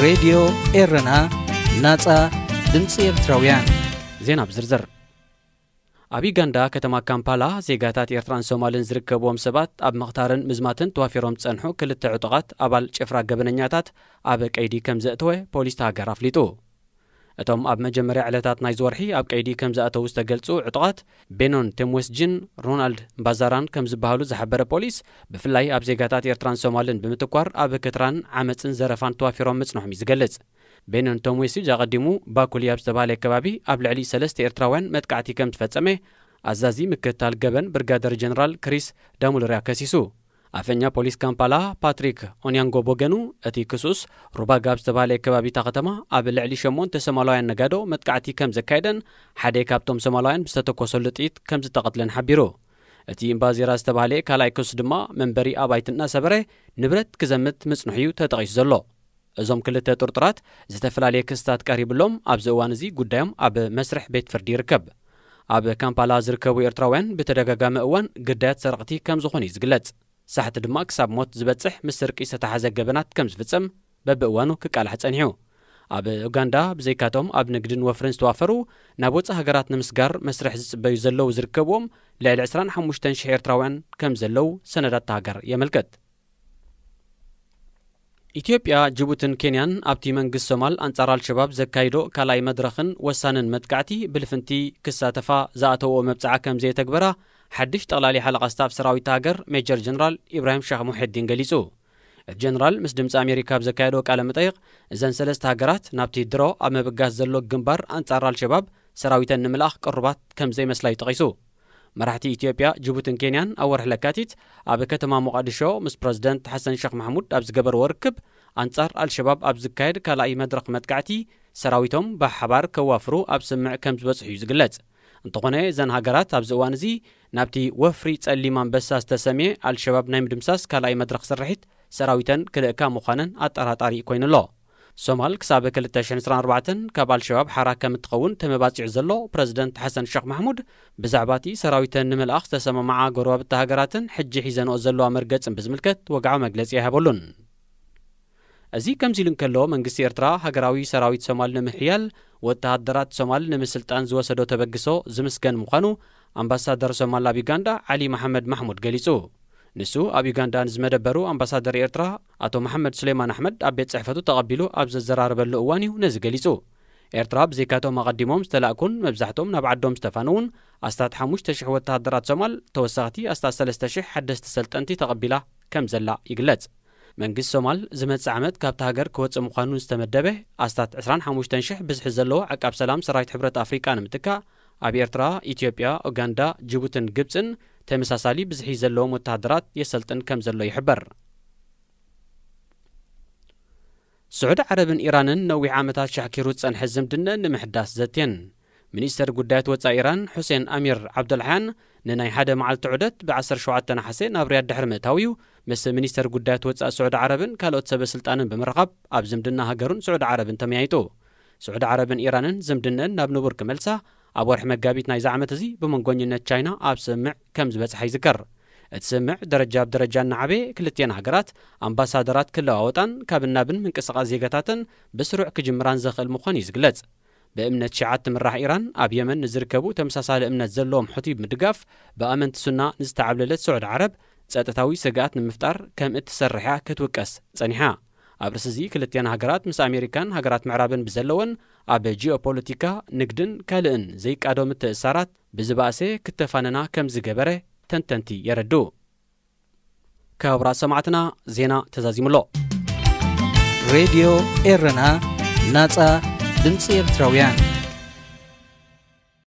ሬድዮ ኤረና፣ ናጻ ድምጺ ኤርትራውያን። ዜና ብዝርዝር። ኣብ ዩጋንዳ ከተማ ካምፓላ ዜጋታት ኤርትራን ሶማልን ዝርከብዎም ሰባት ኣብ ምቕታርን ምዝማትን ተዋፊሮም ዝጸንሑ ክልተ ዕጡቓት ኣባል ጭፍራ ገበነኛታት ኣብ ቀይዲ ከም ዘእተወ ፖሊስ እታ ሃገር ኣፍሊጡ። እቶም ኣብ መጀመርያ ዕለታት ናይዚ ወርሒ ኣብ ቀይዲ ከም ዝኣተዉ ዝተገልጹ ዕጡቓት ቤኖን ቴምወስጂን ሮናልድ ባዛራን ከም ዝበሃሉ ዝሓበረ ፖሊስ፣ ብፍላይ ኣብ ዜጋታት ኤርትራን ሶማልን ብምትኳር ኣብ ክትራን ዓመጽን ዘረፋን ተዋፊሮም ምጽንሖም እዩ ዝገልጽ። ቤኖን ቶምዌሲጅ ኣቐዲሙ ባኩሊ ኣብ ዝተባህለ ከባቢ ኣብ ልዕሊ ሰለስተ ኤርትራውያን መጥቃዕቲ ከም ዝፈጸመ ኣዛዚ ምክትታል ገበን ብርጋደር ጀነራል ክሪስ ዳሙልርያ ከሲሱ። ኣፈኛ ፖሊስ ካምፓላ ፓትሪክ ኦንያንጎ ቦገኑ፣ እቲ ክሱስ ሩባጋ ኣብ ዝተባህለ ከባቢ እታ ከተማ ኣብ ልዕሊ ሸሞንተ ሶማላውያን ነጋዶ መጥቃዕቲ ከም ዘካየደን ሓደ ካብቶም ሶማላውያን ብዝተተኮሰሉ ጥይት ከም ዝተቐትለን ሓቢሩ። እቲ እምባዜራ ዝተባህለ ካልኣይ ክሱስ ድማ መንበሪ ኣባይቲ እናሰበረ ንብረት ክዘምት ምጽንሑ እዩ ተጠቒሱ ዘሎ። እዞም ክልተ ጥርጡራት ዝተፈላለየ ክስታት ቀሪብሎም ኣብዚ እዋን እዚ ጉዳዮም ኣብ መስርሕ ቤት ፍርዲ ይርከብ። ኣብ ካምፓላ ዝርከቡ ኤርትራውያን ብተደጋጋሚ እዋን ግዳያት ሰረቕቲ ከም ዝኾኑ እዩ ዝግለጽ። ሳሕቲ ድማ ክሳብ ሞት ዝበጽሕ ምስ ስርቂ ዝተተሓዘ ገበናት ከም ዝፍጸም በብእዋኑ ክቃላሕ ጸኒሑ። ኣብ ኡጋንዳ ብዘይካቶም ኣብ ንግድን ወፍርን ዝተዋፈሩ ናብ ወጻኢ ሃገራት ንምስጋር መስርሕ ዝጽበዩ ዘለዉ ዝርከብዎም ልዕሊ ዕስራን ሓሙሽተን ሽሕ ኤርትራውያን ከም ዘለዉ ሰነዳት እታ ሃገር የመልክት። ኢትዮጵያ፣ ጅቡትን ኬንያን ኣብቲ መንግስቲ ሶማል ኣንጻር ኣልሸባብ ዘካይዶ ካልኣይ መድረኽን ወሳንን መጥቃዕቲ ብልፍንቲ ክሳተፋ ዝኣተውኦ መብጽዓ ከም ዘየተግበራ ሓድሽ ጠቕላሊ ሓለቓ ስታፍ ሰራዊት ሃገር ሜጀር ጀነራል ኢብራሂም ሻህ ሙሒዲን ገሊጹ። እቲ ጀነራል ምስ ድምጺ ኣሜሪካ ኣብ ዘካየዶ ቃለ መጠይቕ፣ እዘን ሰለስተ ሃገራት ናብቲ ድሮ ኣብ ምብጋስ ዘሎ ግንባር ኣንጻር ኣልሸባብ ሰራዊተን ንምልኣኽ ቅሩባት ከም ዘይመስላ እዩ ጠቒሱ። መራሕቲ ኢትዮጵያ፣ ጅቡትን ኬንያን ኣብ ወርሒ ለካቲት ኣብ ከተማ ሞቓዲሾ ምስ ፕረዚደንት ሓሰን ሸኽ ማሕሙድ ኣብ ዝገበርዎ ርክብ፣ ኣንጻር ኣልሸባብ ኣብ ዝካየድ ካልኣይ መድረኽ መጥቃዕቲ ሰራዊቶም ብሓባር ከዋፍሩ ኣብ ስምምዕ ከም ዝበጽሑ እዩ ዝግለጽ። እንተኾነ፣ እዘን ሃገራት ኣብዚ እዋን እዚ ናብቲ ወፍሪ ጸሊም ኣንበሳ ዝተሰምየ ኣልሸባብ ናይ ምድምሳስ ካልኣይ መድረኽ ስርሒት ሰራዊተን ክልእካ ምዃነን ኣጠራጣሪ ኮይኑ ኣሎ። ሶማል ክሳብ ክልተ ሽሕን ዕስራን ኣርባዕተን ካብ ኣልሸባብ ሓራ ከም እትኸውን ተመባጺዑ ዘሎ ፕረዚደንት ሓሰን ሸኽ ማሕሙድ፣ ብዛዕባ እቲ ሰራዊተን ንምልኣኽ ዝተሰማምዓ ጎረባብቲ ሃገራትን ሕጂ ሒዘንኦ ዘለዋ መርገጽን ብዝምልከት ወግዓዊ መግለጺ ኣይሃበሉን። እዚ ከምዚ ኢሉ እንከሎ፣ መንግስቲ ኤርትራ ሃገራዊ ሰራዊት ሶማል ንምሕያል ወተሃደራት ሶማል ንምስልጣን ዝወሰዶ ተበግሶ ዝምስገን ምዃኑ ኣምባሳደር ሶማል ኣብ ዩጋንዳ ዓሊ መሓመድ ማሕሙድ ገሊጹ። ንሱ ኣብ ዩጋንዳ ንዝመደበሩ ኣምባሳደር ኤርትራ ኣቶ መሓመድ ሱሌማን ኣሕመድ ኣብ ቤት ጽሕፈቱ ተቐቢሉ ኣብ ዘዘራረበሉ እዋን እዩ ነዚ ገሊጹ። ኤርትራ ብዘይካቶም ኣቐዲሞም ዝተላእኩን መብዛሕቶም ናብ ዓዶም ዝተፋነዉን ኣስታት ሓሙሽተ ሽሕ ወተሃደራት ሶማል፣ ተወሰኽቲ ኣስታት ሰለስተ ሽሕ ሓደስቲ ሰልጠንቲ ተቐቢላ ከም ዘላ ይግለጽ። መንግስቲ ሶማል ዝመጽእ ዓመት ካብታ ሃገር ክወጽእ ምዃኑ ዝተመደበ ኣስታት ዕስራን ሓሙሽተን ሽሕ ብዝሒ ዘለዎ ዓቃብ ሰላም ሰራዊት ሕብረት ኣፍሪቃ ንምትካእ ኣብ ኤርትራ፣ ኢትዮጵያ፣ ኡጋንዳ፣ ጅቡትን ግብጽን ተመሳሳሊ ብዝሒ ዘለዎም ወተሃደራት የሰልጥን ከም ዘሎ ይሕበር። ስዑዲ ዓረብን ኢራንን ነዊሕ ዓመታት ሻሕኪሩ ዝጸንሐ ዝምድነን ንምሕዳስ ዘትየን። ሚኒስተር ጉዳያት ወጻኢ ኢራን ሑሴን ኣሚር ዓብደልሓያን ንናይ ሓደ መዓልቲ ዑደት ብ ዓሰርተ ሸውዓተ ነሓሰ ናብ ሪያድ ድሕሪ ምእታው እዩ ምስ ሚኒስተር ጉዳያት ወጻኢ ስዑዲ ዓረብን ካልኦት ሰበ ስልጣንን ብምርኻብ ኣብ ዝምድና ሃገሩን ስዑዲ ዓረብን ተመያይጡ። ስዑዲ ዓረብን ኢራንን ዝምድነን ናብ ንቡር ክመልሳ ኣብ ወርሒ መጋቢት ናይዚ ዓመት እዚ ብመንጎኝነት ቻይና ኣብ ስምምዕ ከም ዝበጽሓ ይዝከር። እቲ ስምምዕ ደረጃ ብደረጃ እናዓበየ ክልቲአን ሃገራት ኣምባሳደራት ክለዋወጣን ካብ ናብን ምንቅስቓስ ዜጋታተን ብስሩዕ ክጅምራን ዘኽእል ምዃኑ እዩ ዝግለጽ። ብእምነት ሺዓት ትምራሕ ኢራን ኣብ የመን ንዝርከቡ ተመሳሳሊ እምነት ዘለዎም ሑቲ ብምድጋፍ ብኣመንቲ ሱና ንዝተዓብለለት ስዑዲ ዓረብ ጸጥታዊ ስግኣት ንምፍጣር ከም እትሰርሕ እያ ክትውቀስ ጸኒሓ። ኣብ ርእሲ እዚ ክልቲአን ሃገራት ምስ ኣሜሪካን ሃገራት ምዕራብን ብዘለወን ኣብ ጂኦፖለቲካ፣ ንግድን ካልእን ዘይቃዶ ምትእሳራት ብዝባእሰ ክተፋነና ከም ዝገበረ ተንተንቲ የረድኡ። ክቡራት ሰማዕትና፣ ዜና ተዛዚሙ ኣሎ። ሬድዮ ኤረና፣ ናጻ ድምጺ ኤርትራውያን።